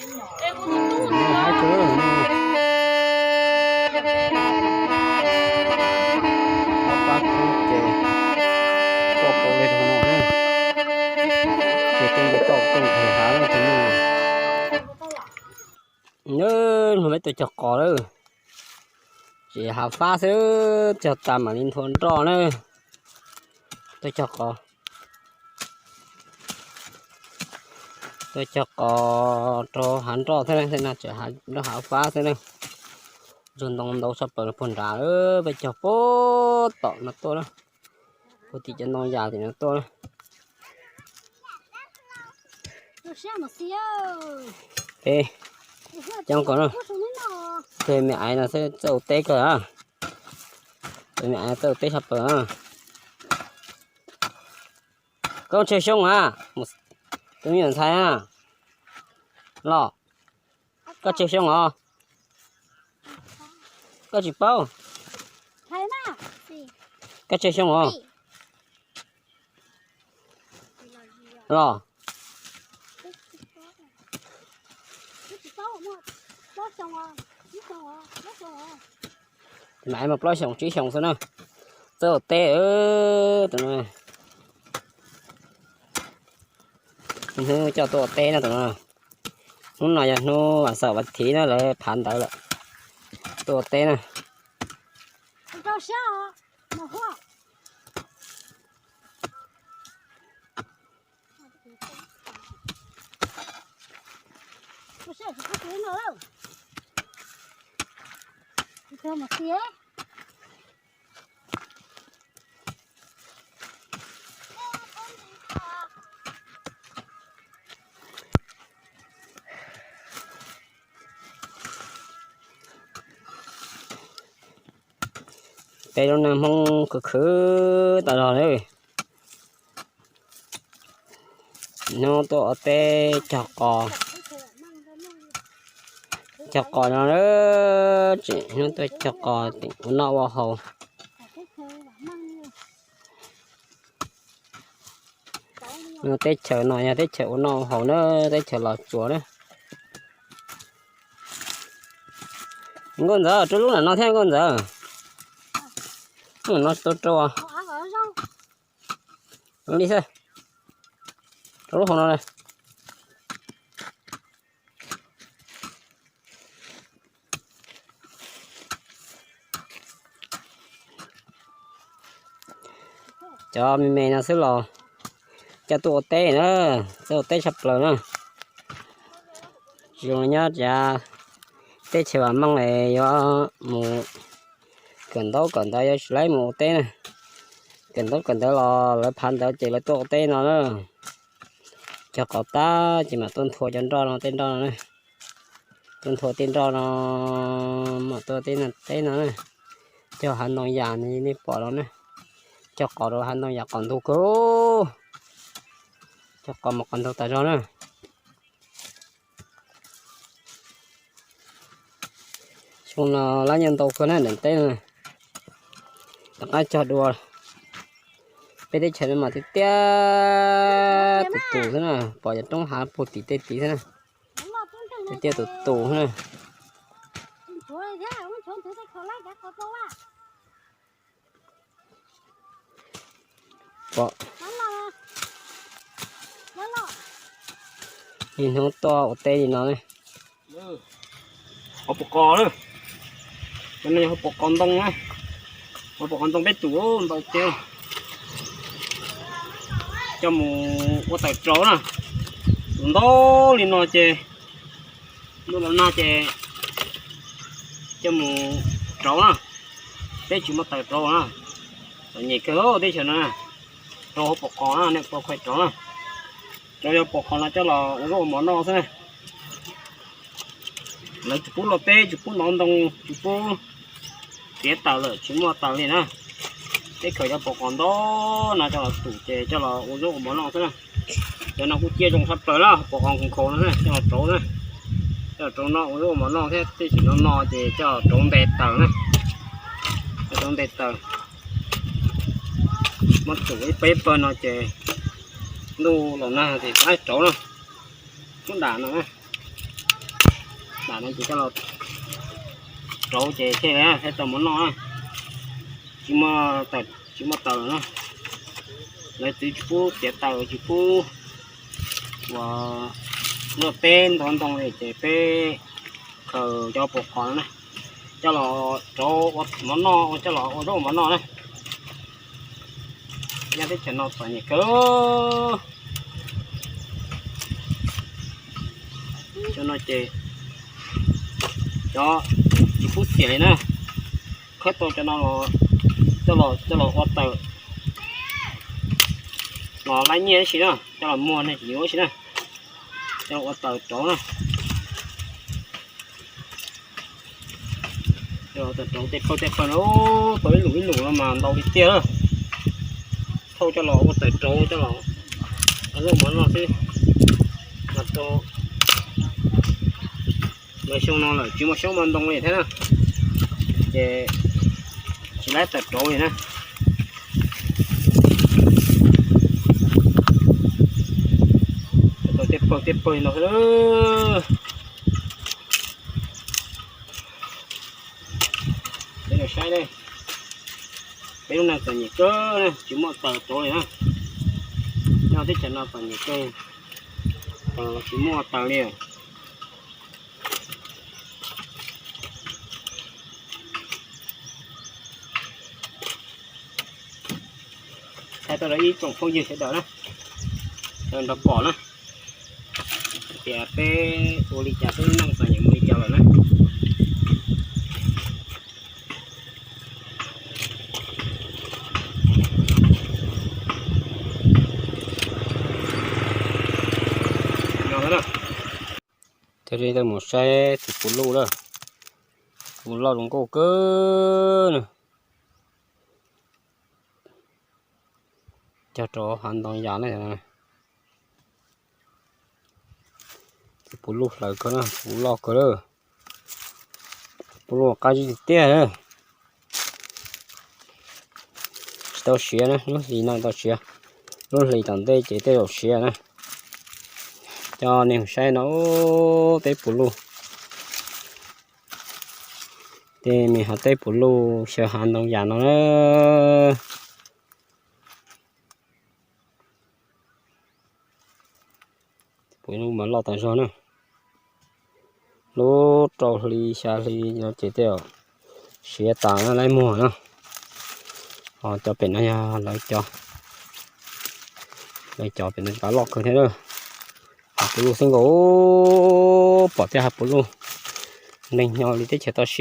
Haib kawg, pab kub ces tuaj pau li rau no, ces tej nce toj kooj phem hav no. Hnub no peb tuaj cog qos lawm, tsis hav fab xwb, cog tas mam li nthua nroj na. Tuaj cog qos, tuaj cog qos rau hav nroj thiab na, tej no tseem nroj hav fab xwb na. Ntsuag ntoo ntau tshaj plaws puag nrad, peb cog puag tom no tuaj na, puag tim cov ntoo yas tim no tuaj na. Coob kawg na, tej me aiv no xwb txawj ua teb kawg, tej me aiv txawj ua teb tshaj plaws. Koj tsawg xyoo a? Tus me nyuam ntxhais a, los, koj tsawg xyoo os? Koj tsis paub? Koj tsawg xyoo os? Los, mas muaj plaub xyoos tsib xyoos xwb na. Txawj ua teb tus no. Hnub coj tuaj ua teb na tus no. Hnub no yog hnub vas xaum vas thiv na, lawv phav ntawv lawm. Tuaj ua teb na. Peb lub neej Hmoob khwv khwv tas zog li. Hnub tuaj ua teb cog qos, cog qos no, tseem hnub tuaj cog qos ua noj ua haus. Teb chaws no yog teb chaws ua noj ua haus na, teb chaws Los Tsuas na. Nkauj Ntxawm, rau lub nram no thiab Nkauj Ntxawm. Lub nram no rau rau. Li xwb. Rau lub hauv no na. Cov me me no xwb los coj tuaj ua teb na, tuaj ua teb tshaj plaws na. Tsis zoo nyob tsav teb chaws vam meej es yuav mus kawm ntaub kawm ntawv yuav tsis laib mus ua teb na. Kawm ntaub kawm ntawv los lawv phav ntawv ces lawv tuaj ua teb no na. Cog qos tag ces mam tuaj nthua cov nroj no tej nroj no na. Tuaj nthua tej nroj no, mam tuaj teb no teb no na. Cog hav ntoo yas nej pom no na. Cog qos rau hav ntoo yas qos ntug kawg. Cog qos mas qos ntug tas zog na. Xyoo no lab nyob ntau kawg na ntawm teb no. Rov qab cog dua. Peb teb chaws no mas tiaj tiaj tus tus xwb na, pom cov roob hav puag tim tej tid xwb na. Tiaj tiaj tus tus xwb na. Pom, niaj hnub tuaj ua teb li no ne. Hauv paus qos na, cov no yog hauv paus qos ntoo na, hauv paus qos ntoo peb tus ntau tiag, coj mus ua taws rauv na. Tus ntau li no ces ntuj los nag ces coj mus rauv na, peb tsis muaj taws rauv na. Txom nyem kawg teb chaws no, rau hauv paus qos na, nej puas khaws rauv na. Rauv yog paus qos no coj los ua zaub ua mov noj xwb na. Lawv tsis pub luaj teb, tsis pub hnov ntoo, tsis pub tiav taws lawm, tsis muaj taws li na. Peb khaws cov paus qos ntau no coj los tum ces coj los ua zaub ua mov noj xwb na. Cov no kuj ciaj zoo tshaj plaws na, paus qos nkhaus no coj los rauv na. Coj los rauv noj ua zaub ua mov noj thiab, tej zaum no no ces coj los rauv nte taws na. Coj rauv nte taws. Muab tum ib pawg ib pawg no ces ntuj los nag ces pab rauv na. Muab dam no na. Tam no ces coj los rauv ces thiaj li thiaj tau mov noj na. Tsis muaj taws, tsis muaj taws lawm na. Lawv txwv tsis pub tiav taws, tsis pub ua luaj teb ntov ntoo li ces peb khaws cov pus qos no na, coj los rauv ua mov noj, coj los ua zaub mov noj na. Nyob teb chaws no txom nyem kawg. Cov no ces cov tsis pub tiav li na, khawb tau cov no los coj los, coj los ua taws los laib nyiaj tab sis na, coj los muag ne tsis yuav tab sis na, coj los ua taws rauv na. Coj los ua taws rauv tej pawg tej pawg no, tau ib lum ib lum no mas ntau tiag tiag na. Thauj coj los ua taws rauv coj los ua zaub mov noj xwb. Mas rau lawv xyoo no lawm tsis muaj xyoob muaj ntoo li thiab na, ces tsis laib taws rauv li na. Tau tej pawg tej pawg no xwb. Peb saib ne, peb lub neej txom nyem kawg na, tsis muaj taws rauv li na. Nyob teb chaws no txom nyem kawg, taws los tsis muaj taws li. Thaij tuaj rau ib tsoom phooj ywg sawv daws na, sawv daws nrog pom na, tias peb ua li cas, peb lub neej txom nyem mus li cas lawm na. Thiaj li tau mus saib tus puv luj lawm, puv loj zoo nkauj kawg na. Cog rau hav ntoo yas na. Tus puv luj hlawv kawg na, puv loj kawg lawm. Puv luj qab zib tiag tiag. Tsis tau siav na, lub hlis no tau siav, lub hlis tom ntej ces tej zaum siav na. Coj nej saib no, teb puv luj. Tej me hav teb puv luj xyaw hav ntoo yas no na. Puv luj mas loj tas zog na. Lub rau hli xya hli no ces tej zaum siav tas na, laib muag na. Ho cov pem no yog lawv cov, lawv cov pem no cov loj kawg thiab na. Hav puv luj xwb nkaus, pom tej hav puv luj neeg nyo li teb chaws toj siab.